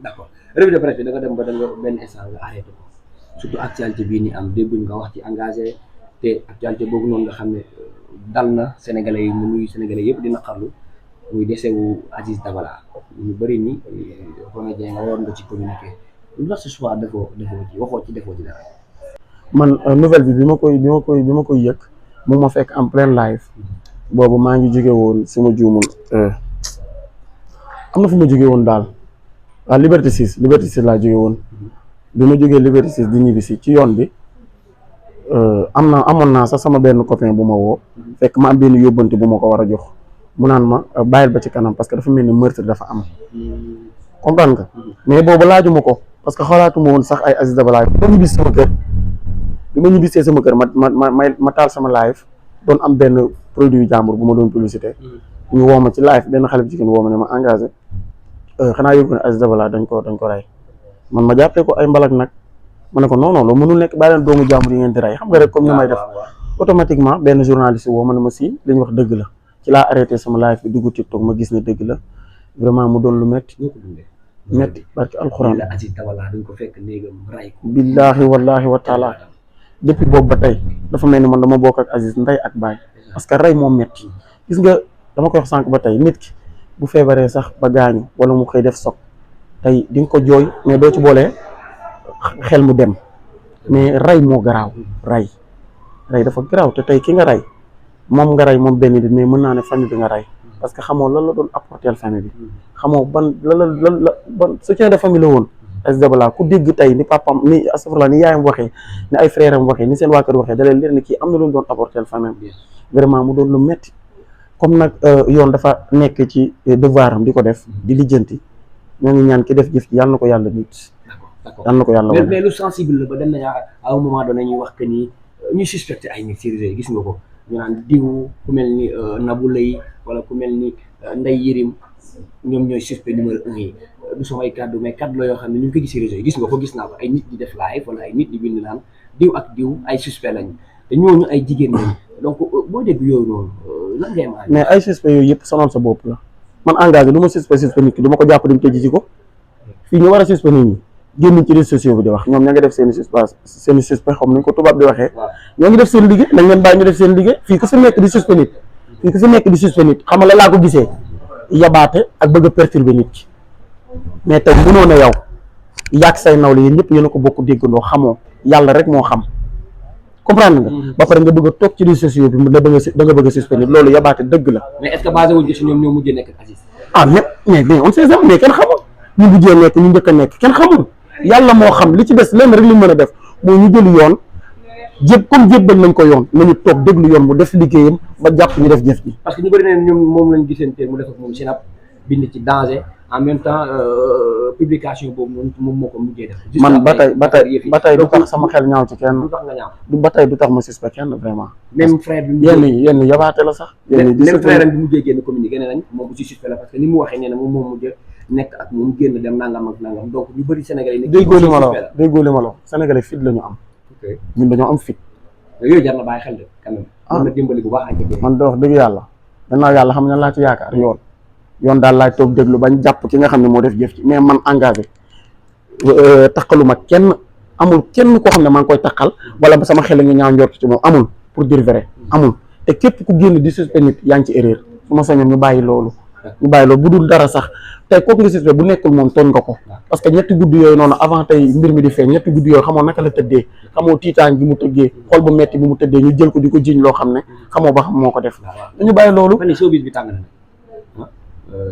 d'accord revue de presse bi da nga dem ba da nga benn instant nga arrêté ko surtout actualité bii ni am dégguñ nga wax ci engagé te actualité boobu noonu nga xam ne dal na sénégalais yi ñu nuyu sénégalais yëpp dina xarlu muy décès wu Aziz Dabala ñu bëri ni comédien nga waroon nga ci communiqué lu tax ce choix defoo ci waxoo ci defoo ci dara. man nouvelle bi bi ma koy yëg mu ma fekk en plein live boobu maa ngi jóge woon su ma juumul am na fu ma jóge woon daal waaw Liberté 6 laa jóge woon bi ma jógee Liberté 6 di ñibbisi ci yoon bi amoon naa sax sama benn copain bu ma woo fekk ma am benn yóbbante bu ma ko war a jox mu naan ma bàyyil ba ci kanam parce que dafa mel ni meurtre dafa am comprendre nga mais boobu laajuma ko parce que xalaatuma woon sax ay Aziz Dabala bi ma ñibbisi sama kër bi ma ñibbisee sama kër ma taal sama live doon am benn produit jàmbur bu ma doon publicité ñu woo ma ci live benn xale bu jigéen woo ma ne ma engagé xanaa yóbbu ne Aziz Dabala dañ ko rey man ma jàppee ko ay mbalak nag ma ne ko non loolu mënul nekk bàyyi leen doomu jàmbur yi ngeen di rey xam nga rek comme ni may def automatiquement benn journaliste woo ma ne ma si li ñu wax dëgg la ci laa arrêté sama live bi dugg TikTok ma gis ne dëgg la vraiment mu doon lu metti barki alxuraan Aziz Dabala dañ ko fekk néegam ray ko billaahi wallaahi wa taala depuis boobu ba tey dafa mel ni man dama bokk ak Aziz ndey ak baay parce que rey moom metti gis nga dama koy wax sànq ba tey nit ki bu feebaree sax ba gaañu wala mu xëy def soog tey di nga ko jooy mais doo ci boolee xel mu dem mais rey moo garaaw rey dafa garaaw te tey ki nga rey moom nga rey moom benn nit mais mën naa ne famille bi nga rey parce que xamoo lan la doon apporter famille bi xamoo ban ban soutien de famille la woon Aziz Dabala ku dégg tey ni papam ni astafurlah ni yaayam waxee ni ay frère am waxee ni seen waa kër waxee da leen leer ni kii am na lu ñu doon apporter famille bi vraiment mu doon lu metti comme nag yoon dafa nekk ci devoir am di ko def di lijjanti ñoo ngi ñaan ki def jëf ci yàlla na ko yàlla nit yàlla na ko yàlla mais lu sensible la ba dem nañu à un moment donné ñuy wax que ni ñuy suspecté ay nit ci réseau yi gis nga ko ñu naan diw ku mel ni Nabou Leye wala ku mel ni Ndeye Yirim ñoom ñooy suspect numéro 1 yi du samay kàddu mais kàddu la yoo xam ne ñu ngi ko gis ci réseau yi gis nga ko gis naa ko ay nit di def live wala ay nit di bind naan diw ak diw ay suspect lañu te ñooñu ay jigéen lañu donc boo dégg yooyu noonu lan ngay ma mais ay suspect yooyu yëpp sonal sa bopp la man engagé lu ma suspect nit ki du ma ko jàpp dem tëj ci ko fii ñu war a suspect nit ñi génn ci réseaux sociaux bi di wax ñoom ña nga def seen suspect xam nañ ko tubaab di waxee ñoo ngi def seen liggéey nañ leen bàyyi ñu def seen liggéey fii ku fi nekk di suspect nit xam nga la laa ko gisee yabaate ak bëgg a perturber nit ki mais tey mënoo ne yow yàq say nawle yéen ñëpp yéen a ko bokk déggandoo xamoo yàlla rek moo xam comprendre nga ba pare nga bëgg a toog ci réseaux sociaux bi da nga bëgg a suspect nit loolu yabaate dëgg la mais est-ce que basé wuñ ci ñoom ñoo mujjee nekk ak Aziz mais on sait jamais mais kenn xamul ñu mujjee nekk ñu njëkk a nekk kenn xamul yàlla moo xam li ci des lenn rek li mën a def mooy ñu jël yoon comme jébbal nañ ko yoon nañu toog déglu yoon mu def liggéeyam ba jàpp ñu def jëf ji parce que ñu bëri ne ñoom moom lañ gisante mu def ak moom sinap bind ci danger en même temps publication boobu noonu moom moo ko mujjee def man ba tey du tax sama xel ñaaw ci kenn du tax nga ñaaw ba tey du tax ma suspect kenn vraiment même frère bi yenn yabaate la sax même frère bi mujjee génn communiqué nee nañ moom aussi suspect la parce que ni mu waxee nee na moom mujjee nekk ak moom génn dem nangam ak nangam donc ñu bëri Sénégalais yi déggoo li ma la wax Sénégalais fit la ñu am ñun dañoo am fit yooyu jar na bàyyi xel de quand même mën na dimbali bu baax ak man da wax dëgg yàlla danaa yàlla xam ne laa ci yaakaar yoon daal laay toog déglu bañ jàpp ki nga xam ne moo def jëf ci mais man engagé taqaluma kenn amul kenn koo xam ne maa ngi koy taqal wala ba sama xel nga ñaaw njort ci moom amul pour dire vrai amul te képp ku génn di suspect nit yaa ngi ci erreur su ma sañoon ñu bàyyi loolu bu dul dara sax tey kooku nga suspect bu nekkul moom tooñ nga ko parce que ñetti guddi yooyu noonu avant tey mbir mi di feeñ ñetti guddi yooyu xamoo naka la tëddee xamoo tiitaan gi mu tëggee xol bu metti bi mu tëddee ñu jël ko di ko jiiñ loo xam ne xamoo ba xam moo ko def dañu bàyyi loolu showbiz bi tàng na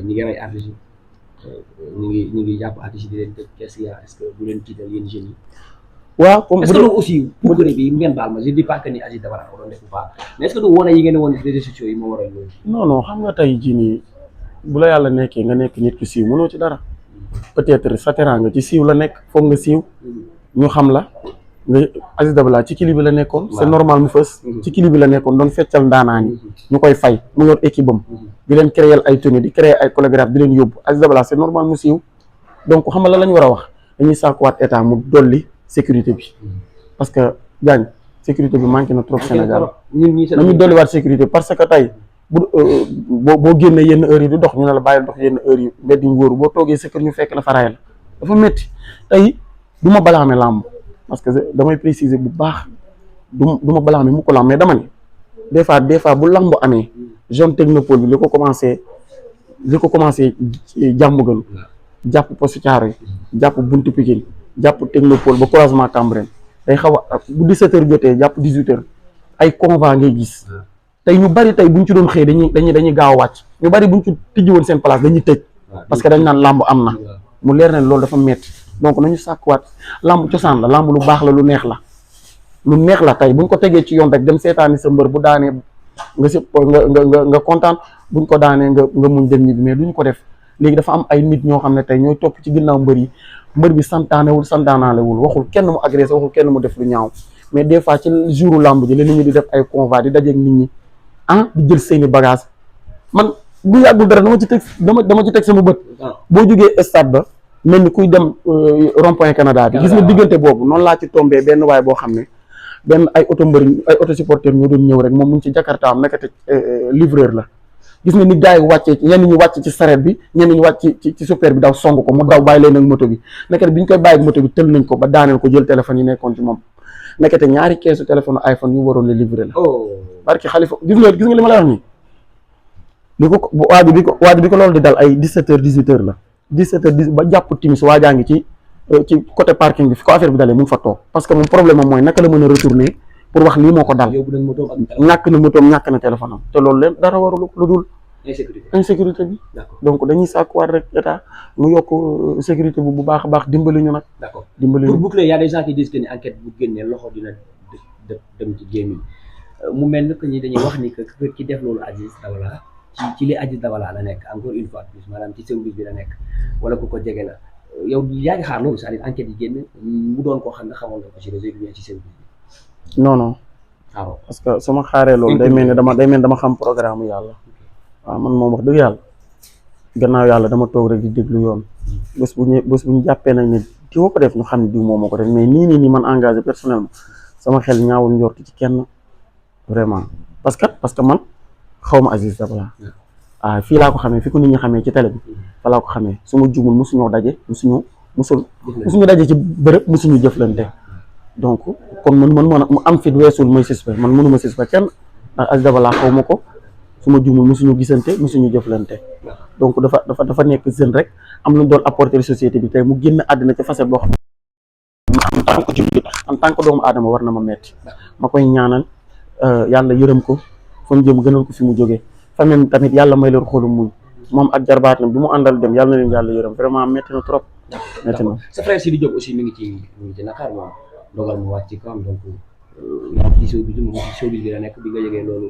ñi ngi rey artistes yi ñu ngi jàpp artistes yi di leen tëj qu'est-ce qu'il y a est-ce que bu leen tiital yéen jeunes yi waaw comme est-ce que loolu aussi pour bi ngeen baal ma je dis pas que ni Aziz Dabala ko doon def pas mais est-ce que du wane yi ngeen wane réseaux sociaux yi moo waral loolu non xam nga tey jii nii bu la yàlla nekkee nga nekk nit ku siiw mënoo ci dara peut-être sa teraanga ci siiw la nekk foog nga siiw ñu xam la nga Aziz Dabala ci clip bi la nekkoon c'est normal mu fës ci clip bi la nekkoon doon feccal ndaanaan yi ñu koy fay mu yor équipe am di leen créer ay tenue di créer ay chorégraphe di leen yóbbu Aziz Dabala c'est normal mu siiw donc xam nga la lañ war a wax dañuy sàkkuwaat état mu dolli sécurité bi parce que Diagne sécurité bi manqué na trop Sénégal nañu dolliwaat sécurité parce que tey boo génnee yenn heures yi du dox ñu ne la bàyyil dox yenn heures yi mbedd ñu wóoru boo toogee sa kër ñu fekk la fa rayal dafa métti tey du ma balaame làmb parce que damay préciser bu baax du ma balaame mu ko làmb mais dama ne des fois bu làmb amee zone technopole bi li ko commencé jàmm gën jàpp postu Thiaroye jàpp buntu Pikine jàpp technopole ba croisement Cambérène day xaw a bu 17h jotee jàpp 18h ay convoi ngay gis tey ñu bari tey buñ ci doon xëy dañuy gaaw a wàcc ñu bari buñ ci tijji woon seen place dañuy tëj parce que dañ naan làmb am na mu leer na loolu dafa metti donc nañu sàkkuwaat làmb cosaan la làmb lu baax la lu neex la tey buñ ko tegee ci yoon rek dem seetaani sa mbër bu daanee nga si nga kontaan buñ ko daanee nga muñ dem ñibbi mais duñ ko def léegi dafa am ay nit ñoo xam ne tey ñooy topp ci ginnaaw mbër bi santaanaalewul waxul kenn mu agressé waxul kenn mu def lu ñaaw mais des fois ci jouru làmb ji la nit ñi di def ay convoi di dajeeg nit ñi di jël seeni bagage man bu yàggul dara dama ci teg sama bët boo jógee stade ba mel ni kuy dem rond-point Canada bi gis nga diggante boobu noonu laa ci tombé benn waay boo xam ne benn ay auto supporter ñoo doon ñëw rek moom mu ngi ci Jakarta am nekkate livreur la gis nga ni gars yi wàccee ñenn ñi wàcc ci sareet bi ñenn ñi wàcc ci super bi daw song ko mu daw bàyyi leen ak moto bi nekkate bi ñu koy bàyyi ak moto bi tël nañ ko ba daaneel ko jël téléphone yi nekkoon ci moom nekkate ñaari keesu téléphone iPhone yu waroon la livrer la barki Xalifa gis nga li ma lay wax nii li ko waaju bi ko loolu di dal ay 17h 18h la 17h10 ba jàpp timis waajaa ngi ci côté parking bi fi ko affaire bi dalee mu ngi fa toog parce que moom problème am mooy naka la mën a retourner pour wax lii moo ko dal ñàkk na motoom ñàkk na téléphone am te loolu leen dara warul lu dul insécurité bi donc dañuy sàkkuwaat rek état mu yokk sécurité bu baax a baax dimbali ñu nag dimbali ñu pour boucler y a des gens qui disent que ni enquête bu génnee loxo dina dem ci gémmiñ mu mel ni que ñi dañuy wax ni que ki def loolu Aziz Dabala ci li Aziz Dabala la nekk encore une fois plus maanaam ci service bi la nekk wala ku ko jege la yow yaa ngi xaar loolu c'est-à-dire enquête yi génn mu doon koo xam ne xamoon nga ko ci réseau bi ci service bi non waaw parce que su ma xaaree loolu day mel ni dama xam programme yàlla waaw man moom wax dëgg yàlla gannaaw yàlla dama toog rek di déglu yoon bés bu ñu jàppee nag ne di ko def ñu xam ne diw moom moo ko def mais nii man engagé personnellement sama xel ñaawul njort ci kenn vraiment parce que man xaw ma Aziz Dabala fii laa ko xamee fi ko nit ñi xamee ci télé bi fa laa ko xamee su ma jugul musuñoo daje musuñu daje ci bërëb musuñu jëflante donc kon man mu am fit weesul mooy suspect man mënuma suspect kenn ndax Aziz Dabala xaw ma ko su ma jugul musuñu gisante musuñu jëflante donc dafa nekk jeune rek am lu doon apporter société bi tey mu génn àddina ci facette boo xam ne en tant que jullit en tant que doomu aadama war na ma metti ma koy ñaanal yàlla yërëm ko fa mu jëm gënal ko fi mu jógee famille tamit yàlla may leen xoolu muñ moom ak jarbaatam bi mu àndal dem yàlla na leen yàlla yërëm vraiment métti na trop métti na sa frère Sidi Diop aussi mi ngi ci naqar moom dogal mu wàcc ci kawam donc yaa ngi ci showbiz bi la nekk bi nga yëgee loolu